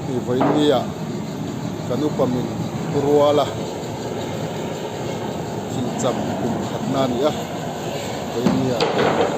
Hei vawinia kan upa min rual a thihcham kum khatna a ni a vawinia te hei.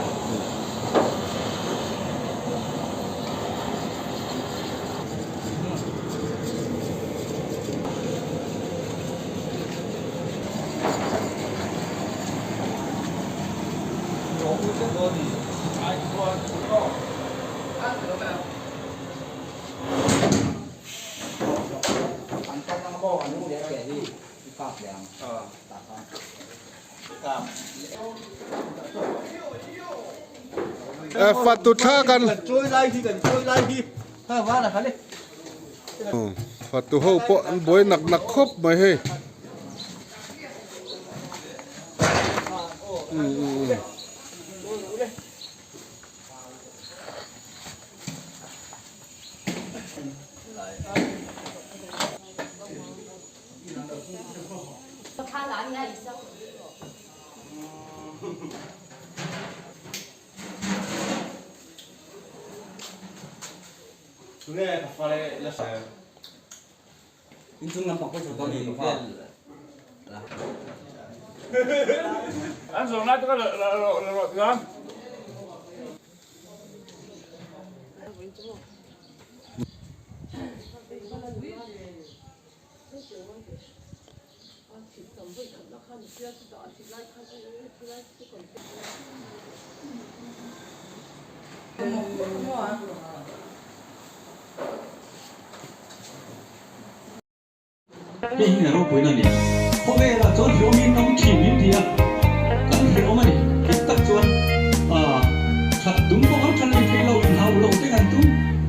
Fatu thla kan fatu ho pawh an buai nak nak khawp mai hei. Hei hi a ropui na ni. Khawvelah chuan hlawmin awm thin min ti a, kan hlawm a ni. Dik tak chuan that tum pawh ang than ei thei lo, inhau lo te kan tum.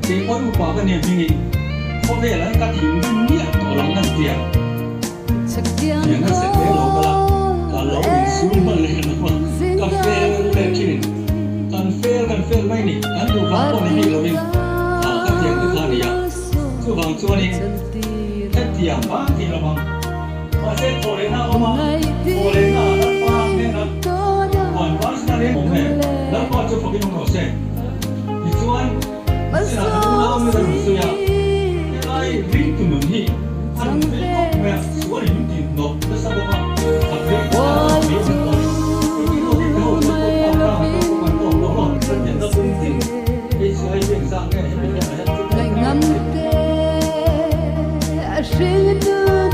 Kei pawh upa ka nia hmingin khawvelah hian ka thinrim miah tawh lo nan tia. Tiang an set hle lo kal a, ka lo insum hman leh lo a, ka fel leh thin. Kan fel kan fel mai ni, kan duh vang pawh ni bik lovin ka tiang te kha a ni a. Chuvang chuanin hetiang vang tih lo vang. Mahse thawhlehna a awm a, thawhlehna ah Lalpa hnena huan varsna reng awm e, Lalpa chu fakin awm rawh se. Tichuan, sinah kan unau mi rawn sawi a, helai ringtu nun hi a nun fel khawp mai a, sual in min ti hnawk nasa bawk a, a phei kha a rawn phei awm tawh a ni. Engtin aw tih te ho chuan pawh pa hrang ah pawh kan awm lo maw? Kan pianna kum tin HCI bank zah nge hemi hian a hian chu kan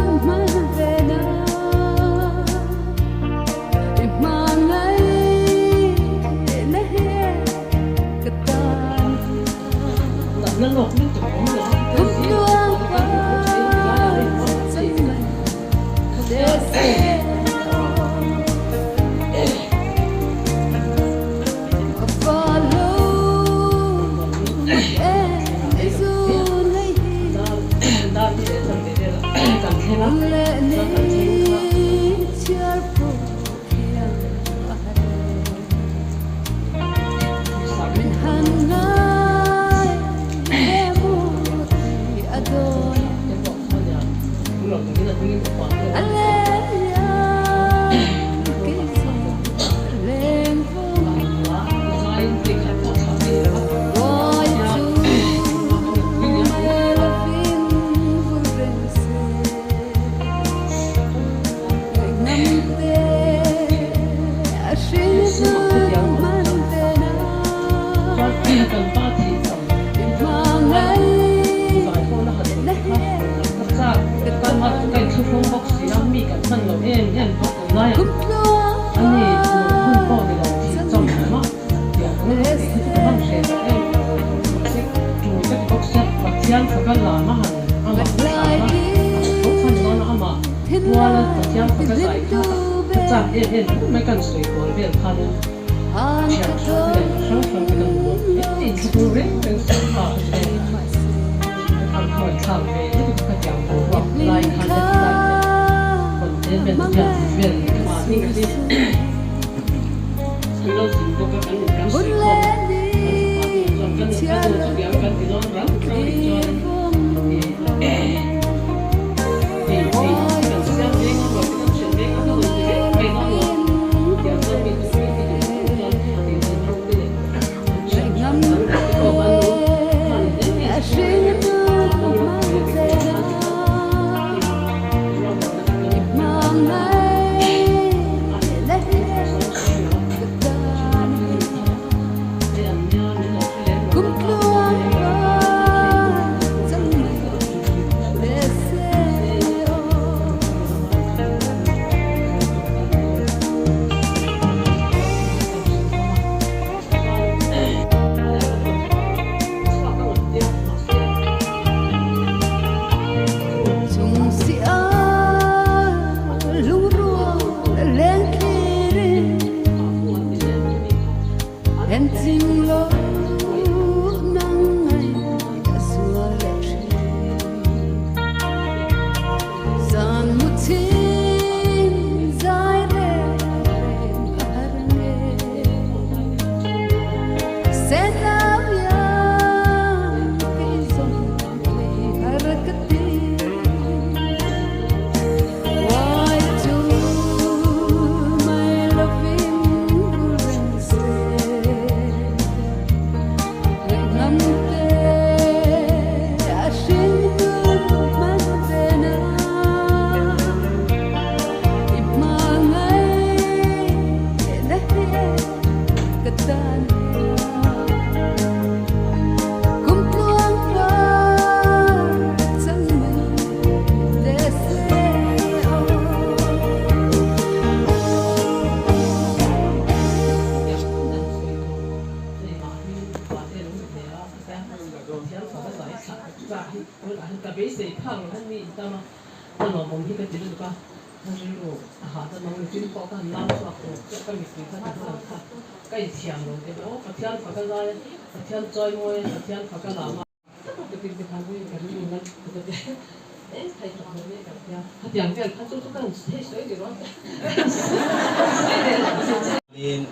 Tin,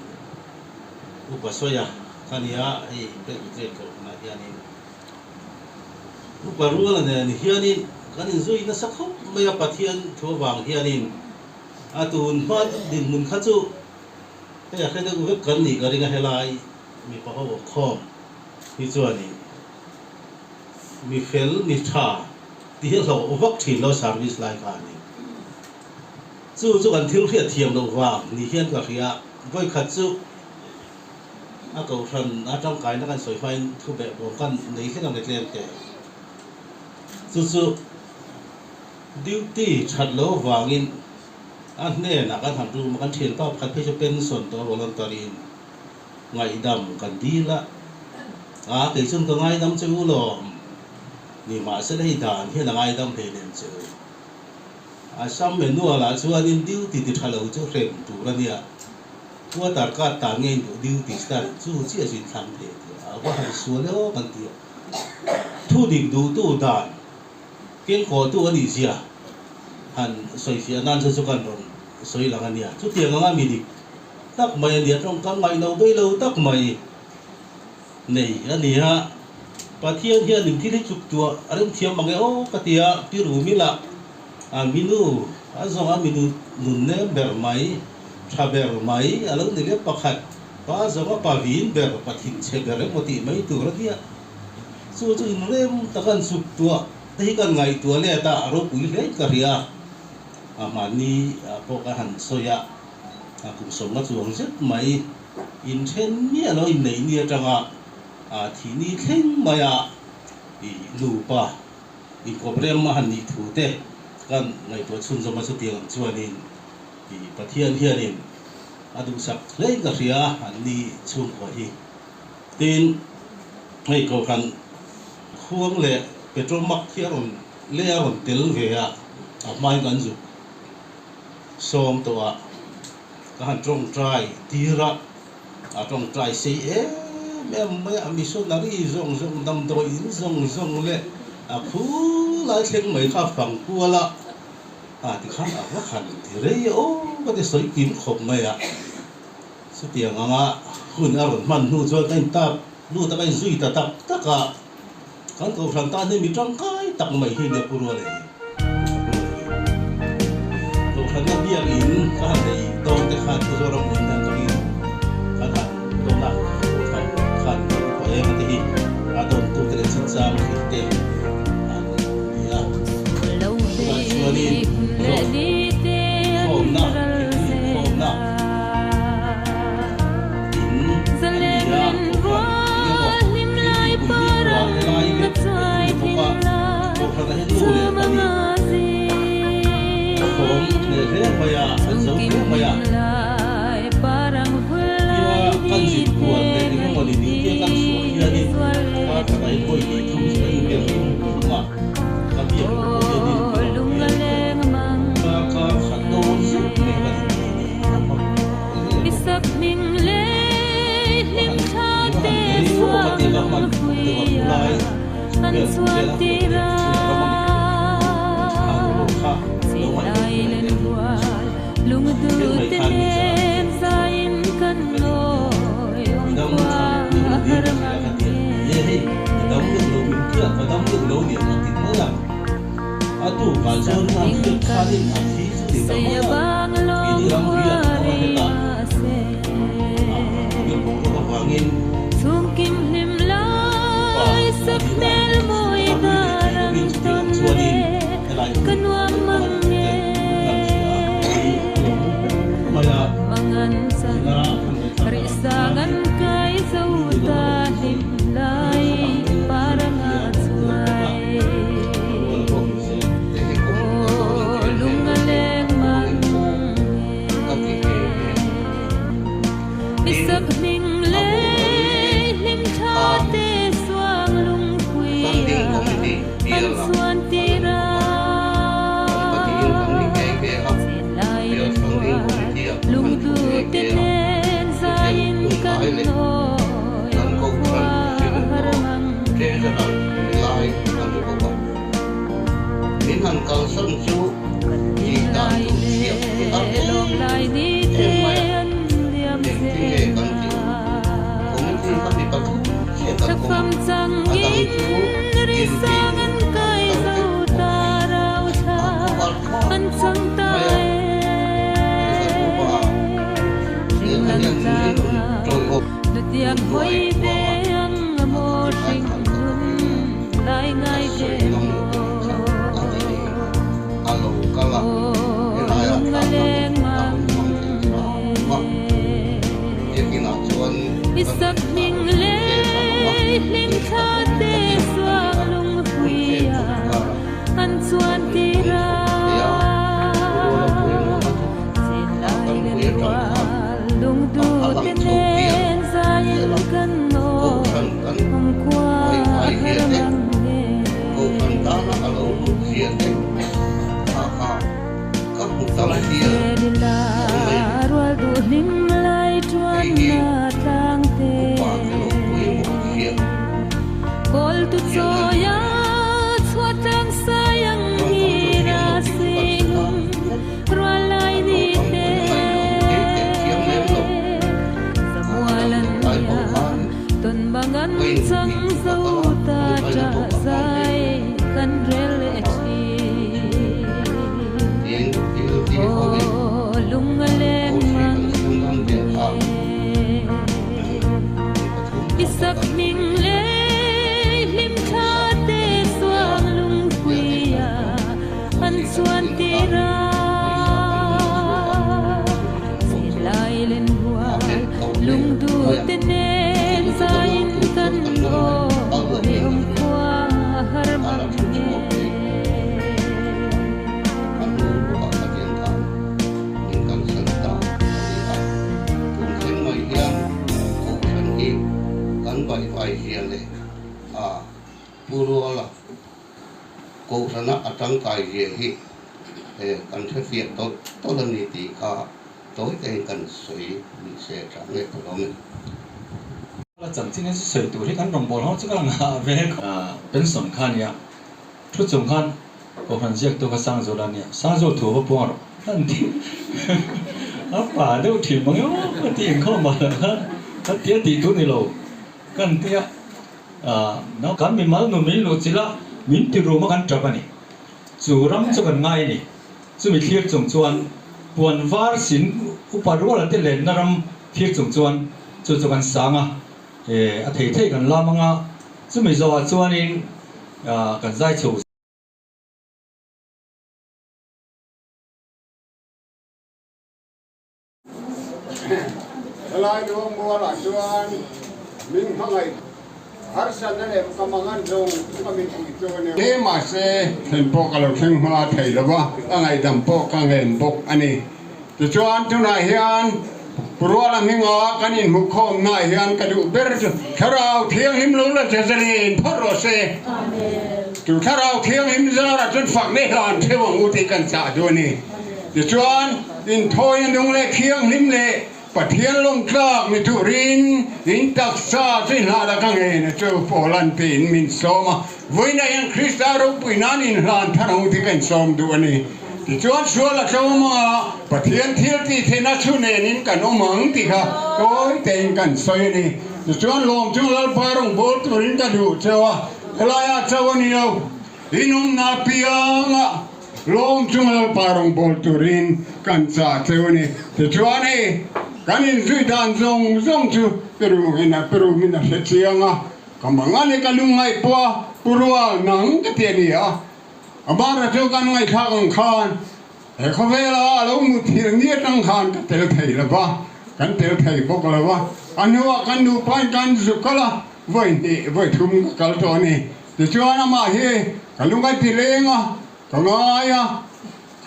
Upa Sawia ka nia, hei Presbyterian Kohhranah hianin Upa Ruala nen hianin kan inzui nasa khawp mai a, Pathian thu avang hianin a tun hma dinhmun kha chu hei a hre deuh vek kan nih ka ring a, helai mipa ho awmkhawm hi chuanin mi fel mi tha tih hi a hlauh vak thin lo service lai kha a ni. Chu chu kan thil hriat thiam loh vang ni hian ka hria. Vawikhat chu a kohhran a tangkaina kan sawi hmain thu beh bawm kan nei hlek ang e tlem te. Chu chu duty that lo vangin a hnenah kan han rum a, kan thianpa pakhat phei chu pension tawh a voluntary in ngaihdam kan dil a, a kei chuan ka ngaidam che u lawm ni mahse hei dan hian a ngaidam hlei nem che u. Assam manual ah chuanin duty ti tha lo chu hrem tur a nia, quarter card tan nge in duh duty style chu chiah chu in thlang thei a ti a, a va han sual e aw kan ti a. Thu dik duhtu dan kengkawhtu a nih zia han sawifiah nan chu chu kan rawn sawi lang a nia. Chutiang anga mi dik tak mai a nia, tawngkam ngaihno bei lo tak mai nei a ni a. Pathian hian in thil hi chuk tuah a remthiam mang e aw ka ti a, pi Rumila a minu a zawng a minu nun nem ber mai, tha ber mai a lo ni leh pakhat, pa zawng a pa vin ber, pa thinchhe ber emaw tih mai tur a nia. Chu chu inrem taka an chuk tuah te hi kan ngaihtuah let a, a ropui hle in ka hria. A mahni pawh ka han sawi a, a kum sawmna chuang zet mai inthen miah lo inneih ni atanga a thih ni thleng maia i nupa inkawp rem a han nih thu te kan ngaihtuah chhunzawm a chutiang ang chuanin i Pathian hianin a duhsak hle in ka hria an ni chhungkua hi. Tin, hei Kohhran khuang leh petrol mak hi a rawn lei a rawn tel ve a, a hmain kan zuk sawm tawh a, ka han tawngtai tir a, a tawngtai sei em em mai a, missionary zawng zawng damdawi in zawng zawng leh a khu lai thleng mai kha a fang kual a, a tikhan a va han ti rei aw ka ti sawi kim khawp mai a. Chutiang anga hun a rawn hman hnu chuan ka intap lut a, ka inzui ta tak tak a, kan kohhran tan hi mi tangkai tak mai hi nia Pu Ruala hi. Kohhranna biakin ka han nei dawn te khan Pu Zorammuin hian ka rin kan han dawn a, kohhran khan upa eng a te hi a dawntu te leh chinchang hrilh te an ni a. Tunah chuanin hlawh khawmna, thingpui inkhawmna, in a ni a, kohhran eng emaw thil tihpui ni khua helai vek a ni bawk a, kohhran ah hian nu leh pa nih khawm leh hle mai a, an zo hle mai a, tia kan zin kual leh eng emaw ni ding tia kan chhuah hianin kar khatah hian vawi hnih thum chu ka inbiak hrim hrim a, ka biak loh pawh hianin ka rawn biak kar kar khat dawn zet mai kan inti ni. Khawvel khawvel a huat leh chin ram a ni kha nu ho kha lo ngaihtuah tur leh lem lo thil mai khan mi chah a ni ka ti mi dam tha deuh lo ding ka hria ka ti a ni e hei ka dam deuh lo min hriat ka dam deuh lo ni ang a ti mai a a tu kah chuan an hriat khanin a thi chu ni ta mai a keini ram ri an awm a hetah a khawvel boruak avangin upa a nihna a hlui leh thei lovin chutiang chuanin helai hmun kan hman thu te kan hria a, hei a lo hmu ber mai a, tuna kan ngaihthlak tak ang khan mi lawm loh chu thil tha tak mai a ni a kan hmu leh bawk a, rual pawh ni se. Funding Committee bial-ah a lo bawk a, kan pahnihin kan ni nghe nghe a, Bial Funding Committee-ah kan thu nghe nghe a, chutiang hun lai leh kan Kohhran President pawh Treasurer ni lai a ni bawk a. Min han kalsan chu tih dan tur thiam hi har em em mai a, engtinge kan tih ang? Committee kha mi pathum chiah kan awm a, a dang chu dinpin an kal vek bawk si. A khawhar thlak khawp mai a, kan upa a, lehkha hian min rawn tawihawp duai kuang a, a khatih lai khan ka va dil a, ka sawi ngam lo tih kha a ti eng a lo kal a, helaiah thla hna hun a rawn hmang thei hram a, biakinah chuan kan hun pek a awm a, lehkha thawm khatiang a ni a, hun tlem chawlhkarah kan inhmang chho thei a, ruala pawimawhna chu kha kan pui atang khan a lang chho tial tial a, kohhran kan hawi zia te, kohhran tana a lo hlut zia te kha kha ka hmu tam tial tial mai a ni. Hei hi upa te lo pawimawh zia chian a ni a. Tawngkam chu thiam lo tih chu kan hre ta vek. A tawngkam pawn a ngaihno teh teh chiang lem lo. Kha a dam loh lai pawh khan ka inpui ka kal a, tawngtaina pawh ka hmang ve ve a. Tin, DLT hovin OC kan siam dawn vel kha mi pathum chauh kan awm ve a. Pawisa kan pe a, DLT hran chuan OC kan din kha pawisa kan rawn la chhuak a, chumi chung pawh chuan Amen ko hle mai a. Chuti lutuk a nawr tur chuan kan nawr mai a lovin ka hria. A la thu chhuak thei a, a hnu lawkah khatiang khan min kalsan ta a ni a. Tun thleng mai hian Kohhran hi kan baihvai zia leh a Pu Ruala Kohhrana a tangkai zia hi kan hrefiah tawlh tawlh a ni tih kha Tawi tein kan sawi ni se tha nge ka lawm e. La chanchin hi chu sawi tur hi kan rawngbâwl ho chu ka la nghah ve. Pension kha nia, thu chung khan Kohhran ziaktu kha Sangzul a nia, Sangzul thu va puang rawh an ti a pa deuh thin mang emaw ka ti inkhawm ah lah khan ka ti a tih tur ni lo kan ti a, kan mimal nun min luh chilh a, min ti rum a kan tap a ni, chu ram chu kan ngai a ni. Chumi thlir chung chuan puan var sin upa ruala te lenna ram thlir chung chuan chu chu kan sang a, a thei thei kan lam ang a, chumi zawhah chuanin kan zai chho. Helai Luangmualah chuan min hmangaih harsatna leh ka mangan zawng a min pui chu a ni. Hle mahse thlen pawh ka lo thleng hma thei lo va, ka ngaihdam pawh ka ngen bawk a ni. Tichuan tunah hian Ruala hminga kan inhmuhkhawmnaah hian ka duh ber chu Thlarau Thianghlim lo la zazalin phawt rawh se. Chu Thlarau Thianghlim zarah chuan fakna hlan theuh ang u tih kan chah duh a ni. Tichuan, inthawina nung leh thianghlim leh Pathian lawngtlak ni turin in taksa chu i hlan a ka ngen a chu Paula'n tiin min sawm a. Vawiinah hian Krista ropui nan inhlan thar ho te ka insawm duh a ni. Tichuan sual a tlawm a, Pathian thil tih theihna chu nenin kan awm ang tih kha tawi tein kan sawi a ni. Tichuan lawm chung Lalpa rawngbâwl turin ka duh cheu a, helaiah chauh a ni lo, inawmna apiangah lawm chung Lalpa rawngbâwl turin kan chah cheu a ni. Tichuan hei kan inzui dan zawng zawng chu Perumin a hre chiang a, Ka mang a ni ka lungngaih pawh a pu rual nang ka ti a ni a, a bara chu kan ngaihthlak ang khan he khawvela a lo mut thil ni atang khan ka tel thei lo va, kan tel thei bawk lo va, a hnuah kan nupain kan zu kal a, vawi hnih vawi thum ka kal tawh a ni. Tichuan amah hi ka lungngaih ti leng a, ka ngai a,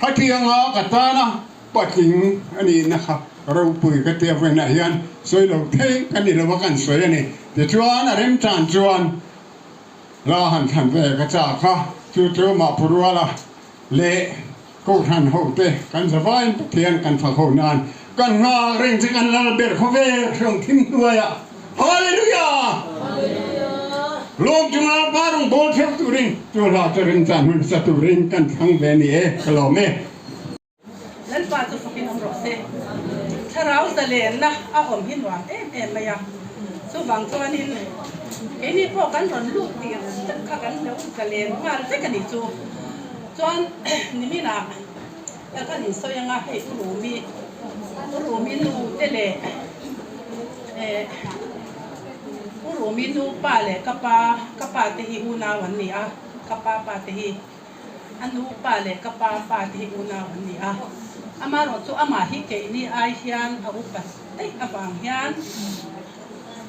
Khatianga ka tana patling a nihna kha ropui ka tia vawiinah hian sawi lo thei ka ni lo a kan sawi a ni. Tichuan a remchan chuan la han thlan ve ka chak a, chu chu Mahpu Ruala leh Kohhran hote kan zavaiin Pathian kan fak ho nan kan nghak reng che kan lal ber khawvel hrawng thim hnuaiah Hallelujah! Lawm chunga Lalpa rawngbâwl theuh turin chu hla chu rinchah hmun sa turin kan thlang ve ni e, ka lawm e. Lalpa chu fakin awm rawh se. Thlarau zalenna a awm hi nuam em em mai a, chuvang chuanin keini pawh kan rawn lut tir tak kha kan lo zalen nghal vek a nih chu. Chuan niminah ka kan insawi anga hei U Rumi, U Rumi nu te leh Eh, U Rumi nu pa leh ka pa, ka pa te hi unau an ni a, ka pa pa te hi a nu pa leh ka pa pa te hi unau an ni a. Amaherawh chu amah hi keini ai hian a upa daih avang hian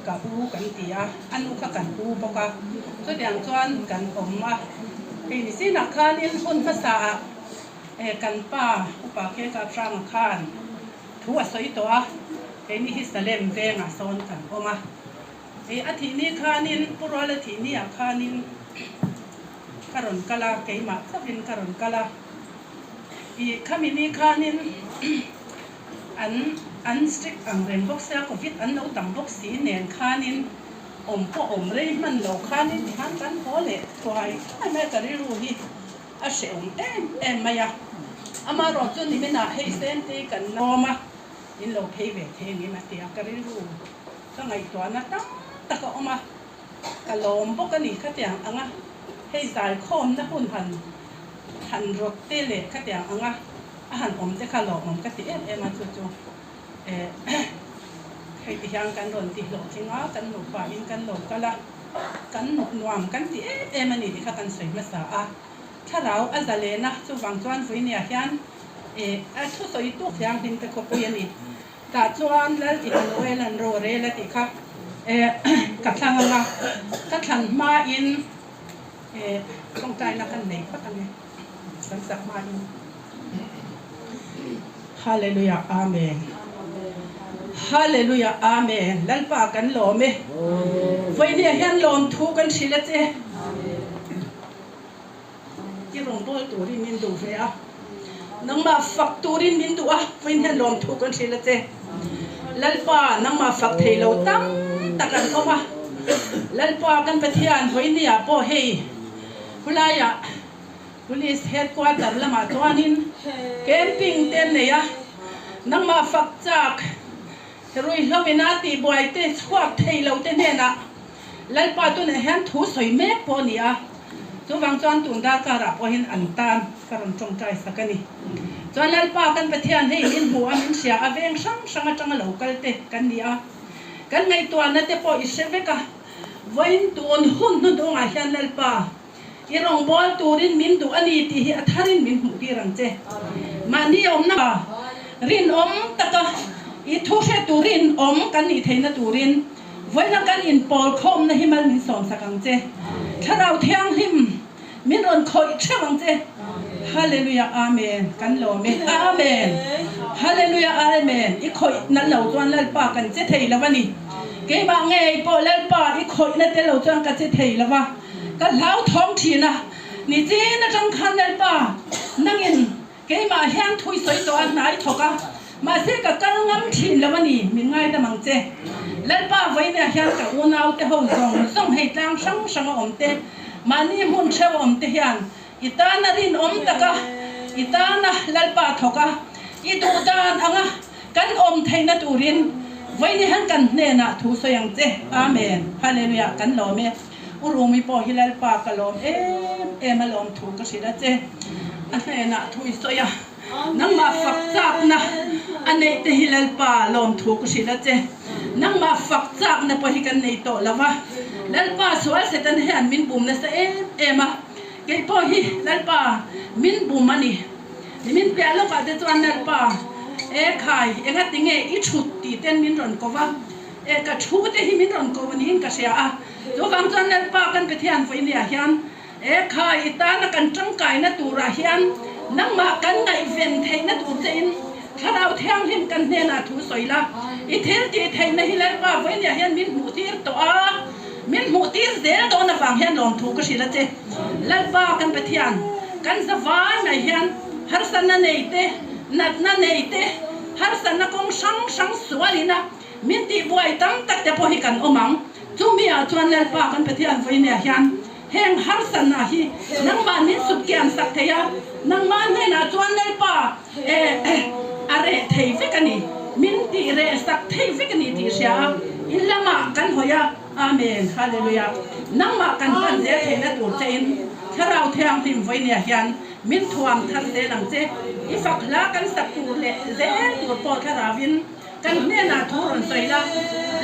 ka u kan ti a, a nu kha kan u bawk a, chutiang chuan kan awm a. Hei ni chinah khanin hun hmasaah eh kan pa upa Kekap Hranga khan Thu a sawi tawh a, keini hi Salem vengah sawn kan awm a. Ih a thih ni khanin, Pu Ruala thih ni ah khanin ka rawn kal a, keimah chauhin ka rawn kal a. Ih khami ni khanin an an strict ang reng bawk sia, covid an lo tam bawk si nen khanin awm pawh awm rei hman lo khanin tikhan kan haw leh thuai thuai mai a, ka rilru hi. A hrehawm em em mai a, amaherawh chu niminah hei Sente kan lawm a, in lo phei ve thei ang em a ti a, ka rilru ka ngaihtuahna tam tak a awm a, ka lawm bawk a ni khatiang ang a, hei zaikhawmna hun han han rawt te leh khatiang ang a a han awm te kha lawmawm ka ti em em a, chu chu eh hei ti hian kan rawn ti hlawhtling a, kan nupa in kan lo kal a. Kan mut nuam kan ti em em a ni tih kha kan sawi hmasa a, thlarau a zalen a, chuvang chuan Vuinia hian eh a thusawi tu thianghlim te khawpui a ni. Tah chuan Lal Immanuel an ro rel a tih kha eh ka thlang ang a, ka thlan hmain eh tawngtaina kan nei phawt ang e, kan sak hmain. Hallelujah Amen Hallelujah Amen Lalpa kan lawm e Vawinia hian lawmthu kan hrilh a che I rawngbâwl turin min duh ve a Nangmah fak turin min duh a Vawiin hian lawmthu kan hrilh a che Lalpa nangmah fak thei lo tam tak an awm a Lalpa kan Pathian vawinia pawh hei khulaiah Police headquarter lamah chuanin camping te an nei a, nangmah fak chak ruihhlo ina tihbuai te chhuak thei lo te hnenah Lalpa tunah hian thu sawi mek pawh a ni a, chuvang chuan tun darkarah pawhin an tan ka rawn tawngtai sak a ni. Chuan Lalpa kan Pathian hei min hmu a, min hria a, veng hrang hrang atanga lo kal te kan ni a, kan ngaihtuahna te pawh i hre vek a, vawiin tun hun hnuhnungah hian Lalpa, I rawngbâwl tûrin min duh a ni tih hi a tharin min hmuh tir ang che. Mahni awmna rinawm taka i thu hre tûr rinawm kan nih theihna tûrin vawiina kan inpâwl khâwmna hi mal min sâwmsak ang che. Thlarau Thianghlim min rawn khawih theuh ang che. Hallelujah Amen kan lâwm e. Amen Hallelujah Amen I khawih na lo chuan Lalpa kan che thei lo a ni. Keimah ngei pawh Lalpa i khawihna tel lo chuan ka che thei lo va. Ka hlauthawng thin a, nichin atang khan Lalpa, nangin keimah hian thui sawi tawh a hnai thawk a, Mahse ka kal ngam thin lo a ni, min ngaidam ang che. Lalpa vawiinah hian ka unaute ho zawng zawng hei tlang hrang hrang a awm te, mahni hmun hreuh a awm te hian i tana rinawm taka, i tana Lalpa thawk a, i duh dan anga kan awm theihna turin vawiin hian kan hnenah thu sawi ang che. Amen. Hallelujah. Kan lawm e. U Rumi pawh hi Lalpa ka lawm em em a lawm thu ka hrilh a che. A hnenah thu i sawi a. Nangmah fak chakna a neih te hi Lalpa lawmthu ka hrilh a che. Nangmah fak chakna pawh hi kan nei tawh lo va. Lalpa sual Satan hian min bum nasa em em a, kei pawh hi Lalpa min bum a ni. Min piah lawkah te chuan Lalpa, e khai, engatinge i thut tih ten min rawn ko va, e ka thu te hi min rawn ko niin ka hria a. Chuvang chuan Lalpa kan Pathian vawinia hian He khai i tana kan tangkaina turah hian nangmah kan ngaihven theihna tur chein Thlarau Thianghlim kan hnenah thu sawi la. I thil tih theihna hi Lalpa vawinia hian min hmuhtir tawh a, min hmuhtir zel dawn avang hian lawmthu ka hrilh a che. Lalpa kan Pathian, kan zavai mai hian harsatna nei te, natna nei te, harsatna kawng hrang hrang sualina min tihbuai tam tak te pawh hi kan awm ang. Chumi ah chuan Lalpa kan Pathian vawinia hian Heng harsatna hi nangmah min sut kian sak thei a, nangmah hnenah chuan Lalpa a reh thei vek a ni, min tih reh sak thei vek a ni tih hria a, in lamah kan hawi a, Amen, Hallelujah. Nangmah kan pan zel theihna tur chein Thlarau Thianghlim vawinia hian min thuam thar zel ang che, i fak hla kan sak tur leh zel tur pawh Thlarauin Kan hnenah thu rawn sawi la,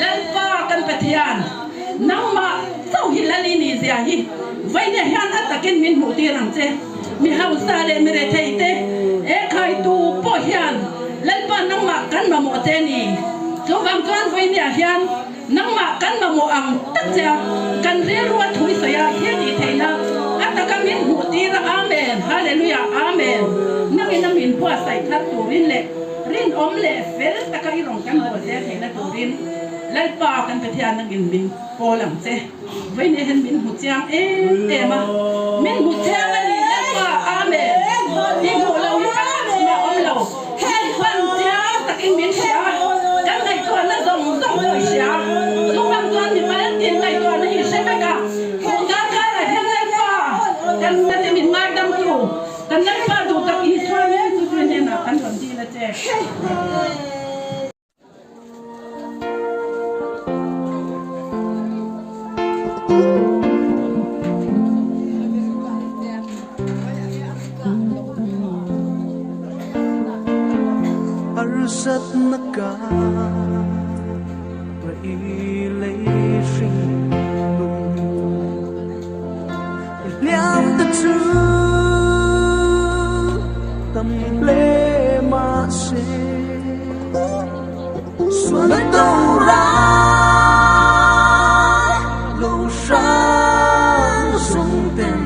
Lalpa kan Pathian, nangmah chauh hi Lal i nih zia hi vawinia hian a takin min hmuh tir ang che. Mi hausa leh mi rethei te e khaitu pawh hian Lalpa nangmah kan mamawh che ni. Chuvang chuan vawinia hian nangmah kan mamawh ang tak che a, kan rilrua thu i sawi a, thil tih theihna a taka min hmuh tir a. Amen. Hallelujah. Amen. Nangin a min buatsaih thar turin leh. Rinawm leh fel taka i rawn kan bual zel theihna turin Lalpa kan Pathian nangin min kawl ang che. Vawiin hian min hmu chiang em em a, min hmu chiang a ni Lalpa, Amen. I hmuh lo hi pakhat mah awm lo, min pan chiang takin min hria a, kan ngaihtuahna zawng zawng pawh i hria. Chuvang chuan mi paltin ngaihtuahna hi i hre vek a, tun darkarah hian Lalpa kan nate min ngaidamtu, Kan Lalpa duh tak Isua ngei chu tui hnenah kan rawn dil a che. Harsatna ka ra i lei hring nun Hliam te chu tam hle mahse Sual a do rai lo hrang sung ten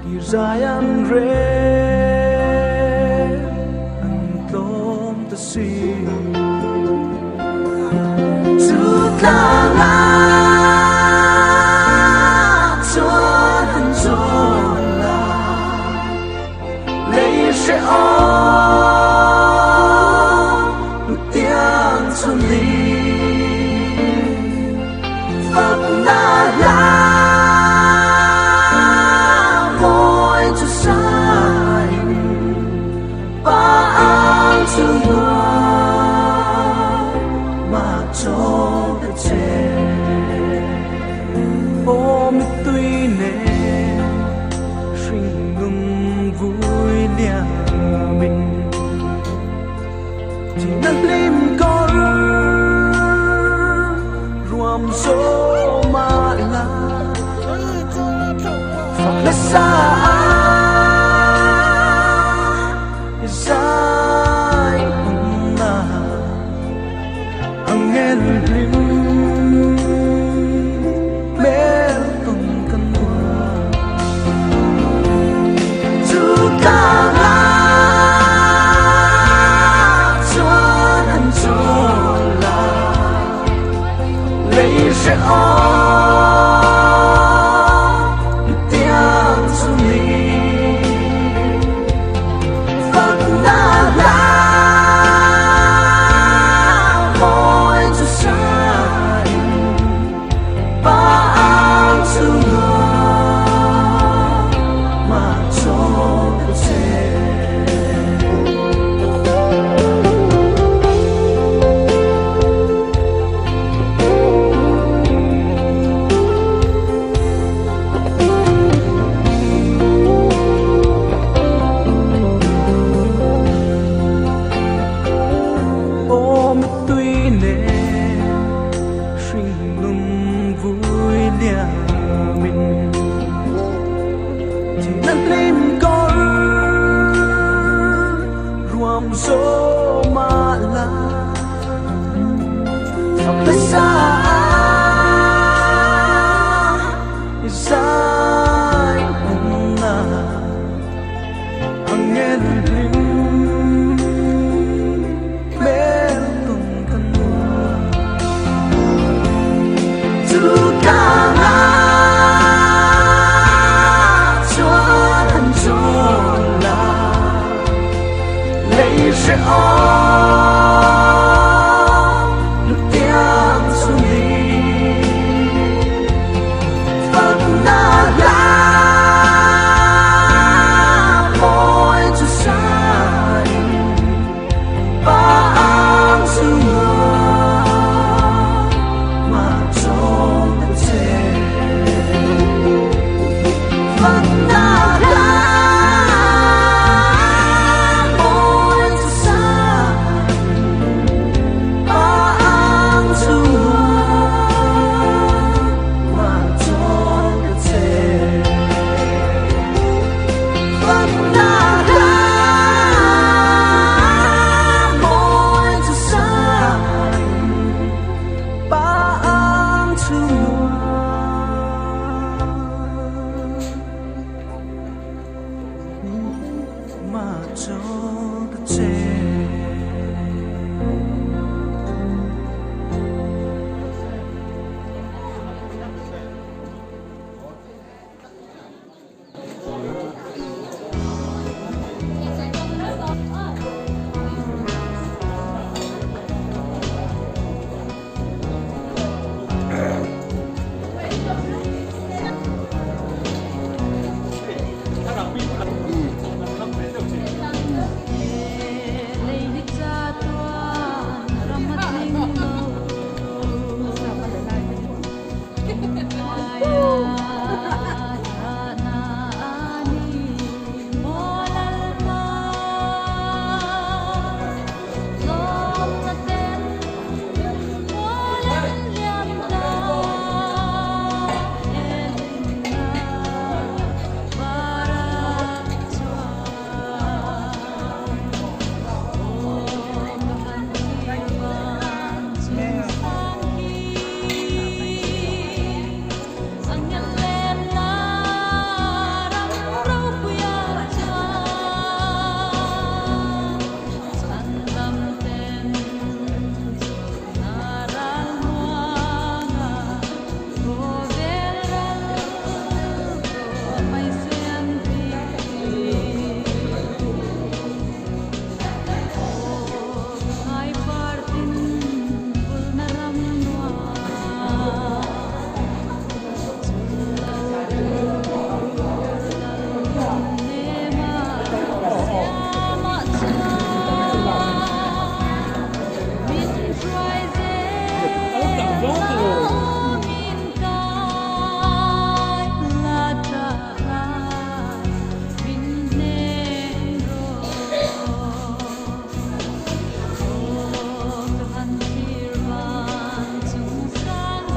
Kir zai an rel an tlawm ta si. Chu tlangah chuan an zawn la, lei hrehawm hnutiang chu ni. Fakna hla mawi chu sain Pa ang chu nuam ma chawng ta che. Aw mittui nen hringnun vui liamin thihna hlim kawr ruam zawm ah la fak hla sa i zai hunna angel hlim hmel tawn kan nuam chu tlangah chuan an chawl a lei hrehawm tiang chu ni fakna hla. liamin Thihna hlim kawr ruam zawh mah la Fak hla i zai hmun a Angel hlim hmel tawn ka nuam Chu tanga chuan an chawl a lei hrehawm hlutiang chu ni Fakna hla mawi chu sain pa ang chungah mah chawl ta che. Fakna hla mawi chu sain pa ang chungah mah chawl ta che. Fakna hla mawi chu sain pa ang chungah mah chawl ta che.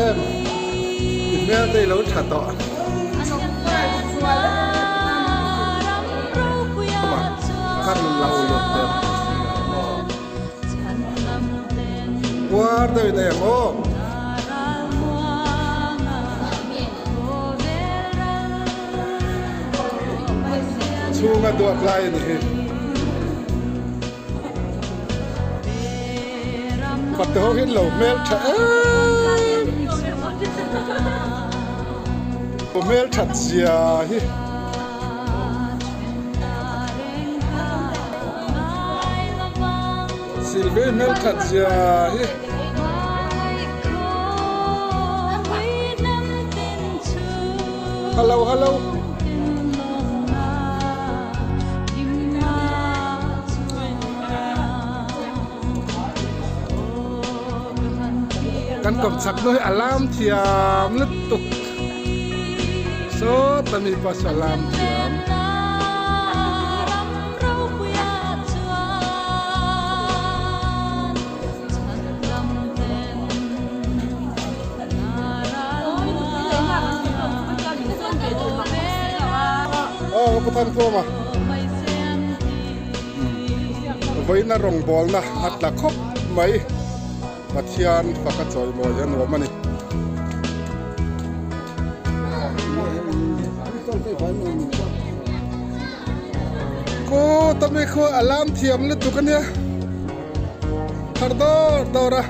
Em i hmel te i lo tha tawh. Khan lo lut der. Uar deuh in em aw. Chhunga duat lai a ni hi. Fate ho hian lo hmel tha em hmel that zia hi. Silve hmel that zia hi. Hello hello. Kan kawm chak nu hi a lam thiam lutuk sawta mi pawh saw a lam thiam. Pu Thangthuama. Vawiina rawngbawlna a tla khawp mai. Pathian faka chawimawi a nuam a ni. Khu tami khu a lam thiam lutuk a nia. Thar dawr dawr a.